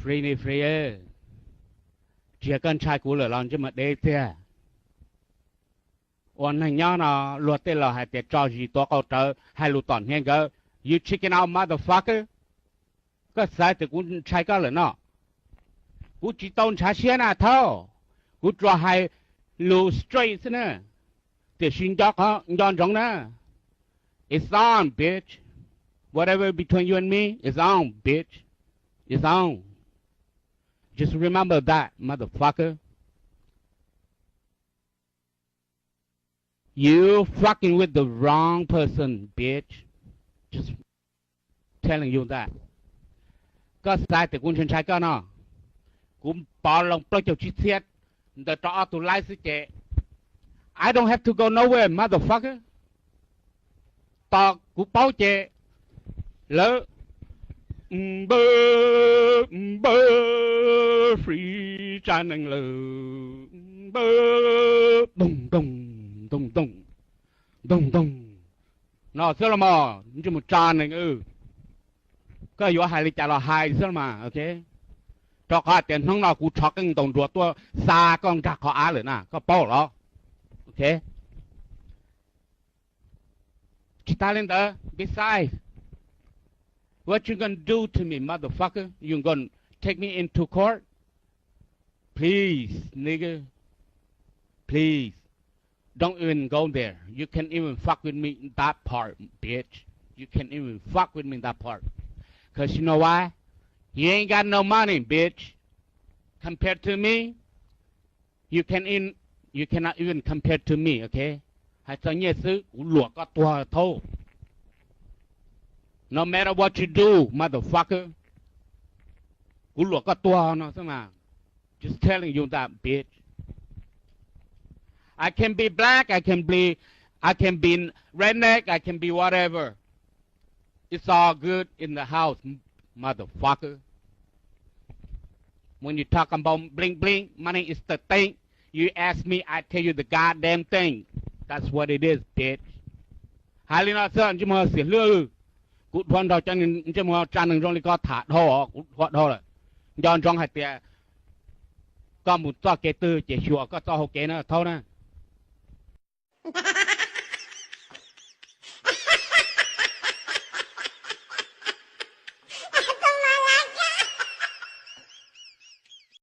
Pretty Free, tsis yog koj ntshai kuv lawm los ntsej muag deb tiag? Ua neeg nyob no luag tej laus hais tias tso zis tuav qau rawv hais lus tom hniav nkawd. You chicken out motherfucker. Koj xav tias kuv ntshai koj lawm no? Kuv tsis tau ntshav siab na thaub. Kuv tsuas hais lus straight xwb na. Tiam sis nco ntsoov na, it's on, bitch. Whatever between you and me, it's on, bitch. It's on. Just remember that, motherfucker. You fucking with the wrong person, bitch. Just telling you that. Koj xav tias kuv ntshai ntshai koj no? Kuv pov loo plaub caug tsib txhiab ntawm rau ob tug laib xwb ces I don't have to go nowhere, motherfucker. Tos kuv paub ces lawv npawg npawg Free tsa nees lawm, npawg doog doog doog doog doog doog no xwb los mas ntsej muag tsa nees. Koj yuav hais li cas los hais xwb los mas, ok. Rau qhov hais tias hnub no kuv rho qeej ntaus nruas tuaj xa koj nkag qhov av lawm na, koj paub los? Ok. Tsis tas li ntawd, besides, what you gonna do to me, motherfucker? You gonna take me into court? Please, nigga. Please. Don't even go there. You can't even fuck with me in that part, bitch. You can't even fuck with me in that part. Cause you know why? You ain't got no money, bitch. Compared to me, you can in, you cannot even compare to me, okay? Hais txog nyiaj xwb kuv luam koj tuag thaub. No matter what you do, motherfucker, kuv luam koj tuag no xwb mas. Just telling you that, bitch. I can be black, I can be, I can be redneck, I can be whatever. It's all good in the house, motherfucker. When you talk about bling bling, money is the thing. You ask me, I tell you the goddamn thing. That's what it is, bitch. Hais li no xwb ntsej muag xiam hlwb. Kuv dhuav nrog cov ntsej muag tsa nees zoo li koj tham dhau, kuv dhuav dhau lawm. Nco ntsoov hais tias koj mus txoj kev twg ces xyuas koj txoj hau kev na thaub na.